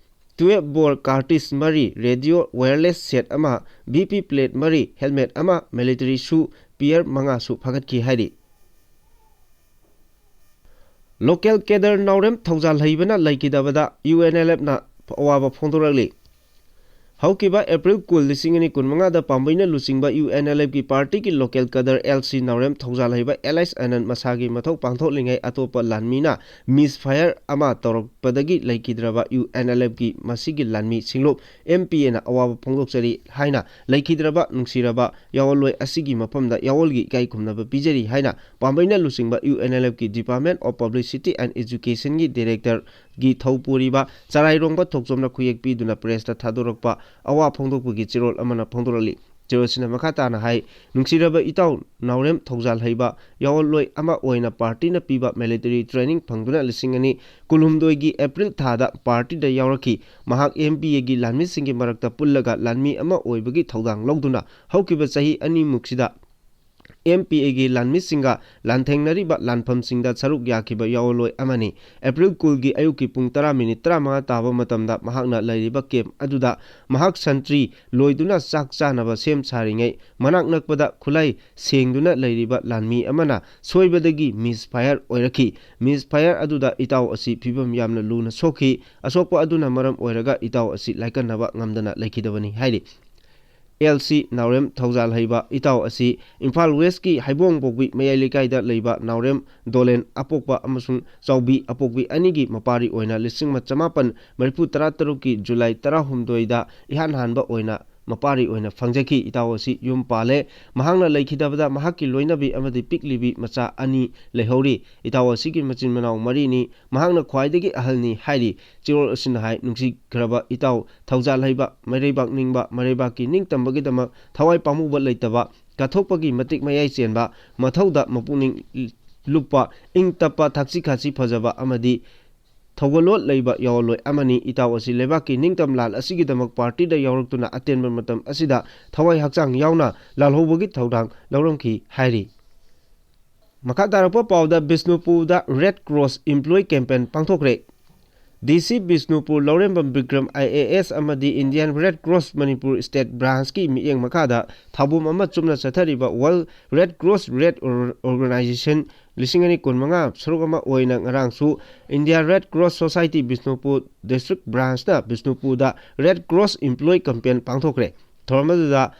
ꯇꯨꯌꯦꯜꯐ ꯕꯣꯔ ꯀꯥꯔꯇꯤꯁ ꯃꯔꯤ, ꯔꯦꯗꯤꯑꯣ ꯋꯥꯌꯔꯂꯦꯁ ꯁꯦꯠ ꯑꯃ, ꯕꯤ ꯄꯤ ꯄ꯭ꯂꯦꯠ ꯃꯔꯤ, ꯍꯦꯜꯃꯦꯠ ꯑꯃ, ꯃꯤꯂꯤꯇꯔꯤ ꯁꯨ ꯄꯤꯌꯔ ꯃꯉꯥꯁꯨ ꯐꯥꯒꯠꯈꯤ ꯍꯥꯏꯔꯤ꯫ ꯂꯣꯀꯦꯜ ꯀꯦꯗꯔ ꯅꯥꯎꯔꯦꯝ ꯊꯧꯖꯥꯜ ꯍꯩꯕꯅ ꯂꯩꯈꯤꯗꯕꯗ ꯌꯨ ꯑꯦꯟ ꯑꯦꯜ ꯑꯦꯐꯅ ꯑꯋꯥꯕ ꯐꯣꯡꯗꯣꯔꯛꯂꯤ꯫ ꯍꯧꯈꯤꯕ ꯑꯦꯄ꯭ꯔꯤꯜ ꯀꯨꯟ, ꯂꯤꯁꯤꯡ ꯑꯅꯤ ꯀꯨꯟꯃꯉꯥꯗ ꯄꯥꯝꯕꯩꯅ ꯂꯨꯆꯤꯡꯕ ꯌꯨ ꯑꯦꯟ ꯑꯦꯜ ꯑꯦꯐꯀꯤ ꯄꯥꯔꯇꯤꯒꯤ ꯂꯣꯀꯦꯜ ꯀꯗꯔ ꯑꯦꯜ ꯁꯤ ꯅꯥꯎꯔꯦꯝ ꯊꯧꯖꯥꯜ ꯍꯩꯕ ꯑꯦꯂꯥꯏꯁ ꯑꯅꯟ ꯃꯁꯥꯒꯤ ꯃꯊꯧ ꯄꯥꯡꯊꯣꯛꯂꯤꯉꯩ ꯑꯇꯣꯞꯄ ꯂꯥꯟꯃꯤꯅ ꯃꯤꯁ ꯐꯥꯌꯔ ꯑꯃ ꯇꯧꯔꯛꯄꯗꯒꯤ ꯂꯩꯈꯤꯗ꯭ꯔꯕ ꯌꯨ ꯑꯦꯟ ꯑꯦꯜ ꯑꯦꯐꯀꯤ ꯃꯁꯤꯒꯤ ꯂꯥꯟꯃꯤ ꯁꯤꯡꯂꯨꯞ ꯑꯦꯝ ꯄꯤ ꯑꯦꯅ ꯑꯋꯥꯕ ꯐꯣꯡꯗꯣꯛꯆꯔꯤ ꯍꯥꯏꯅ ꯂꯩꯈꯤꯗ꯭ꯔꯕ ꯅꯨꯡꯁꯤꯔꯕ ꯌꯥꯑꯣꯟꯂꯣꯏ ꯑꯁꯤꯒꯤ ꯃꯐꯝꯗ ꯌꯥꯑꯣꯟꯒꯤ ꯏꯀꯥꯏ ꯈꯨꯝꯅꯕ ꯄꯤꯖꯔꯤ ꯍꯥꯏꯅ ꯄꯥꯝꯕꯩꯅ ꯂꯨꯆꯤꯡꯕ ꯌꯨ ꯑꯦꯟ ꯑꯦꯜ ꯑꯦꯐꯀꯤ Department of Publicity and Educationꯒꯤ ꯗꯥꯏꯔꯦꯛꯇꯔꯒꯤ ꯊꯧꯄꯨꯔꯤꯕ ꯆꯔꯥꯏꯔꯣꯡꯕ ꯊꯣꯛꯆꯣꯝꯅ ꯈꯨꯌꯦꯛ ꯄꯤꯗꯨꯅ ꯄ꯭ꯔꯦꯁꯇ ꯊꯥꯗꯣꯔꯛꯄ ꯑꯋꯥ ꯐꯣꯡꯗꯣꯛꯄꯒꯤ ꯆꯦꯔꯣꯜ ꯑꯃꯅ ꯐꯣꯡꯗꯣꯔꯛꯂꯤ꯫ ꯆꯦꯔꯣꯜꯁꯤꯅ ꯃꯈꯥ ꯇꯥꯅ ꯍꯥꯏ, ꯅꯨꯡꯁꯤꯔꯕ ꯏꯇꯥꯎ ꯅꯥꯎꯔꯦꯝ ꯊꯧꯖꯥꯜ ꯍꯩꯕ ꯌꯥꯑꯣꯟꯂꯣꯏ ꯑꯃ ꯑꯣꯏꯅ ꯄꯥꯔꯇꯤꯅ ꯄꯤꯕ ꯃꯤꯂꯤꯇꯔꯤ ꯇ꯭ꯔꯦꯅꯤꯡ ꯐꯪꯗꯨꯅ ꯂꯤꯁꯤꯡ ꯑꯅꯤ ꯀꯨꯟꯍꯨꯝꯗꯣꯏꯒꯤ ꯑꯦꯄ꯭ꯔꯤꯜ ꯊꯥꯗ ꯄꯥꯔꯇꯤꯗ ꯌꯥꯎꯔꯛꯈꯤ꯫ ꯃꯍꯥꯛ ꯑꯦꯝ ꯄꯤ ꯑꯦꯒꯤ ꯂꯥꯟꯃꯤꯁꯤꯡꯒꯤ ꯃꯔꯛꯇ ꯄꯨꯜꯂꯒ ꯂꯥꯟꯃꯤ ꯑꯃ ꯑꯣꯏꯕꯒꯤ ꯊꯧꯗꯥꯡ ꯂꯧꯗꯨꯅ ꯍꯧꯈꯤꯕ ꯆꯍꯤ ꯑꯅꯤꯃꯨꯛꯁꯤꯗ ꯑꯦꯝ ꯄꯤ ꯑꯦꯒꯤ ꯂꯥꯟꯃꯤꯁꯤꯡꯒ ꯂꯥꯟꯊꯦꯡꯅꯔꯤꯕ ꯂꯥꯟꯐꯝꯁꯤꯡꯗ ꯁꯔꯨꯛ ꯌꯥꯈꯤꯕ ꯌꯥꯑꯣꯟꯂꯣꯏ ꯑꯃꯅꯤ꯫ ꯑꯦꯄ꯭ꯔꯤꯜ ꯀꯨꯟꯒꯤ ꯑꯌꯨꯛꯀꯤ ꯄꯨꯡ ꯇꯔꯥ ꯃꯤꯅꯤꯠ ꯇꯔꯥꯃꯉꯥ ꯇꯥꯕ ꯃꯇꯝꯗ ꯃꯍꯥꯛꯅ ꯂꯩꯔꯤꯕ ꯀꯦꯝꯞ ꯑꯗꯨꯗ ꯃꯍꯥꯛ ꯁꯟꯇ꯭ꯔꯤ ꯂꯣꯏꯗꯨꯅ ꯆꯥꯛ ꯆꯥꯅꯕ ꯁꯦꯝ ꯁꯥꯔꯤꯉꯩ ꯃꯅꯥꯛ ꯅꯛꯄꯗ ꯈꯨꯠꯂꯥꯏ ꯁꯦꯡꯗꯨꯅ ꯂꯩꯔꯤꯕ ꯂꯥꯟꯃꯤ ꯑꯃꯅ ꯁꯣꯏꯕꯗꯒꯤ ꯃꯤꯁ ꯐꯥꯌꯔ ꯑꯣꯏꯔꯛꯈꯤ꯫ ꯃꯤꯁ ꯐꯥꯌꯔ ꯑꯗꯨꯗ ꯏꯇꯥꯎ ꯑꯁꯤ ꯐꯤꯕꯝ ꯌꯥꯝꯅ ꯂꯨꯅ ꯁꯣꯛꯈꯤ꯫ ꯑꯁꯣꯛꯄ ꯑꯗꯨꯅ ꯃꯔꯝ ꯑꯣꯏꯔꯒ ꯏꯇꯥꯎ ꯑꯁꯤ ꯂꯥꯏꯀꯠꯅꯕ ꯉꯝꯗꯅ ꯂꯩꯈꯤꯗꯕꯅꯤ ꯍꯥꯏꯔꯤ꯫ ꯑꯦꯜ ꯁꯤ ꯅꯥꯎꯔꯦꯝ ꯊꯧꯖꯥꯜ ꯍꯩꯕ ꯏꯇꯥꯎ ꯑꯁꯤ ꯏꯝꯐꯥꯜ ꯋꯦꯁꯀꯤ ꯍꯩꯕꯣꯡ ꯄꯣꯛꯄꯤ ꯃꯌꯥꯏ ꯂꯩꯀꯥꯏꯗ ꯂꯩꯕ ꯅꯥꯎꯔꯦꯝ ꯗꯣꯂꯦꯟ ꯑꯄꯣꯛꯄ ꯑꯃꯁꯨꯡ ꯆꯥꯎꯕꯤ ꯑꯄꯣꯛꯄꯤ ꯑꯅꯤꯒꯤ ꯃꯄꯥꯔꯤ ꯑꯣꯏꯅ ꯂꯤꯁꯤꯡ ꯑꯃ ꯆꯃꯥꯄꯟ ꯃꯔꯤꯐꯨ ꯇꯔꯥ ꯇꯔꯨꯛꯀꯤ ꯖꯨꯂꯥꯏ ꯇꯔꯥꯍꯨꯝꯗꯣꯏꯗ ꯏꯍꯥꯟ ꯍꯥꯟꯕ ꯑꯣꯏꯅ ꯃꯄꯥꯔꯤ ꯑꯣꯏꯅ ꯐꯪꯖꯈꯤ꯫ ꯏꯇꯥꯎ ꯑꯁꯤ ꯌꯨꯝ ꯄꯥꯜꯂꯦ꯫ ꯃꯍꯥꯛꯅ ꯂꯩꯈꯤꯗꯕꯗ ꯃꯍꯥꯛꯀꯤ ꯂꯣꯏꯅꯕꯤ ꯑꯃꯗꯤ ꯄꯤꯛꯂꯤꯕꯤ ꯃꯆꯥ ꯑꯅꯤ ꯂꯩꯍꯧꯔꯤ꯫ ꯏꯇꯥꯎ ꯑꯁꯤꯒꯤ ꯃꯆꯤꯟ ꯃꯅꯥꯎ ꯃꯔꯤꯅꯤ꯫ ꯃꯍꯥꯛꯅ ꯈ꯭ꯋꯥꯏꯗꯒꯤ ꯑꯍꯜꯅꯤ ꯍꯥꯏꯔꯤ꯫ ꯆꯦꯔꯣꯜ ꯑꯁꯤꯅ ꯍꯥꯏ, ꯅꯨꯡꯁꯤꯈ꯭ꯔꯕ ꯏꯇꯥꯎ ꯊꯧꯖꯥꯜ ꯍꯩꯕ, ꯃꯩꯔꯩꯕꯥꯛ ꯅꯤꯡꯕ, ꯃꯩꯔꯩꯕꯥꯛꯀꯤ ꯅꯤꯡꯇꯝꯕꯒꯤꯗꯃꯛ ꯊꯋꯥꯏ ꯄꯥꯝꯃꯨꯕ ꯂꯩꯇꯕ, ꯀꯠꯊꯣꯛꯄꯒꯤ ꯃꯇꯤꯛ ꯃꯌꯥꯏ ꯆꯦꯟꯕ, ꯃꯊꯧꯗ ꯃꯄꯨꯛꯅꯤꯡ ꯂꯨꯞꯄ, ꯏꯪ ꯇꯞꯄ, ꯊꯛꯁꯤ ꯈꯥꯁꯤ ꯐꯖꯕ ꯑꯃꯗꯤ ꯊꯧꯒꯜꯂꯣꯟ ꯂꯩꯕ ꯌꯥꯑꯣꯟꯂꯣꯏ ꯑꯃꯅꯤ꯫ ꯏꯇꯥꯎ ꯑꯁꯤ ꯂꯩꯕꯥꯛꯀꯤ ꯅꯤꯡꯇꯝ ꯂꯥꯟ ꯑꯁꯤꯒꯤꯗꯃꯛ ꯄꯥꯔꯇꯤꯗ ꯌꯥꯎꯔꯛꯇꯨꯅ ꯑꯇꯦꯟꯕ ꯃꯇꯝ ꯑꯁꯤꯗ ꯊꯋꯥꯏ ꯍꯛꯆꯥꯡ ꯌꯥꯎꯅ ꯂꯥꯜꯍꯧꯕꯒꯤ ꯊꯧꯗꯥꯡ ꯂꯧꯔꯝꯈꯤ ꯍꯥꯏꯔꯤ꯫ ꯃꯈꯥ ꯇꯥꯔꯛꯄ ꯄꯥꯎꯗ ꯕꯤꯁꯅꯨꯄꯨꯔꯗ ꯔꯦꯗ ꯀ꯭ꯔꯣꯁ ꯏꯝꯄ꯭ꯂꯣꯌꯤ ꯀꯦꯝꯄꯦꯟ ꯄꯥꯡꯊꯣꯛꯈ꯭ꯔꯦ꯫ ꯗꯤ ꯁꯤ ꯕꯤꯁꯅꯨꯄꯨꯔ ꯂꯧꯔꯦꯝꯕꯝ ꯕꯤꯀ꯭ꯔꯝ ꯑꯥꯏ ꯑꯦ ꯑꯦꯁ ꯑꯃꯗꯤ Indian Red Cross Manipur State Branch ꯀꯤ ꯃꯤꯠꯌꯦꯡ ꯃꯈꯥꯗ ꯊꯧꯕꯨꯝ ꯑꯃ ꯆꯨꯝꯅ ꯆꯠꯊꯔꯤꯕ World Red Cross Red Or-, Organization ꯂꯤꯁꯤꯡ ꯑꯅꯤ ꯀꯨꯟꯃꯉꯥ ꯁꯔꯨꯛ ꯑꯃ ꯑꯣꯏꯅ ꯉꯔꯥꯡꯁꯨ India Red Cross Society Bishnupur District Branch ꯅ ꯕꯤꯁꯅꯨꯄꯨꯔꯗ Red Cross Employee Campaign ꯄꯥꯡꯊꯣꯛꯈ꯭ꯔꯦ꯫ ꯊꯧꯔꯝ ꯑꯗꯨꯗ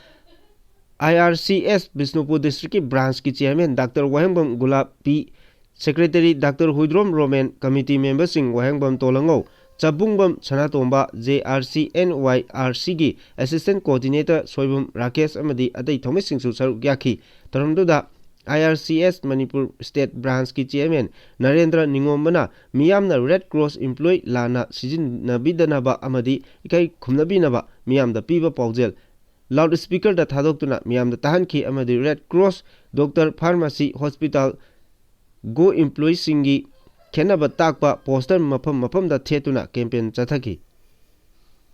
I R C S Bishnupur District ꯀꯤ Branch ꯀꯤ Chairman doctor Wahengbam Gulap P, Secretary doctor Huidrom Romen, Committee Member ꯁꯤꯡ ꯋꯥꯍꯦꯡꯕꯝ ꯇꯣꯂꯉꯧ, ꯆꯕꯨꯡꯕꯝ ꯁꯅꯥꯇꯣꯝꯕ, J R C N Y R C ꯒꯤ Assistant Coordinator ꯁꯣꯏꯕꯝ ꯔꯥꯀꯦꯁ ꯑꯃꯗꯤ ꯑꯇꯩ ꯊꯧꯃꯤꯁꯤꯡꯁꯨ ꯁꯔꯨꯛ ꯌꯥꯈꯤ꯫ ꯊꯧꯔꯝꯗꯨꯗ ꯑꯥꯏ ꯑꯥꯔ ꯁꯤ ꯑꯦꯁ ꯃꯅꯤꯄꯨꯔ State Branch ꯀꯤ Chairman ꯅꯔꯦꯟꯗ꯭ꯔ ꯅꯤꯉꯣꯝꯕꯅ ꯃꯤꯌꯥꯝꯅ Red Cross Employee ꯂꯥꯟꯅ ꯁꯤꯖꯤꯟꯅꯕꯤꯗꯅꯕ ꯑꯃꯗꯤ ꯏꯀꯥꯏ ꯈꯨꯝꯅꯕꯤꯅꯕ ꯃꯤꯌꯥꯝꯗ ꯄꯤꯕ ꯄꯥꯎꯖꯦꯜ loudspeaker ꯗ ꯊꯥꯗꯣꯛꯇꯨꯅ ꯃꯤꯌꯥꯝꯗ ꯇꯥꯍꯟꯈꯤ ꯑꯃꯗꯤ Red Cross, Doctor, Pharmacy, Hospital, Go Employee ꯁꯤꯡꯒꯤ ꯈꯦꯠꯅꯕ ꯇꯥꯛꯄ poster ꯃꯐꯝ ꯃꯐꯝꯗ ꯊꯦꯠꯇꯨꯅ campaign ꯆꯠꯊꯈꯤ꯫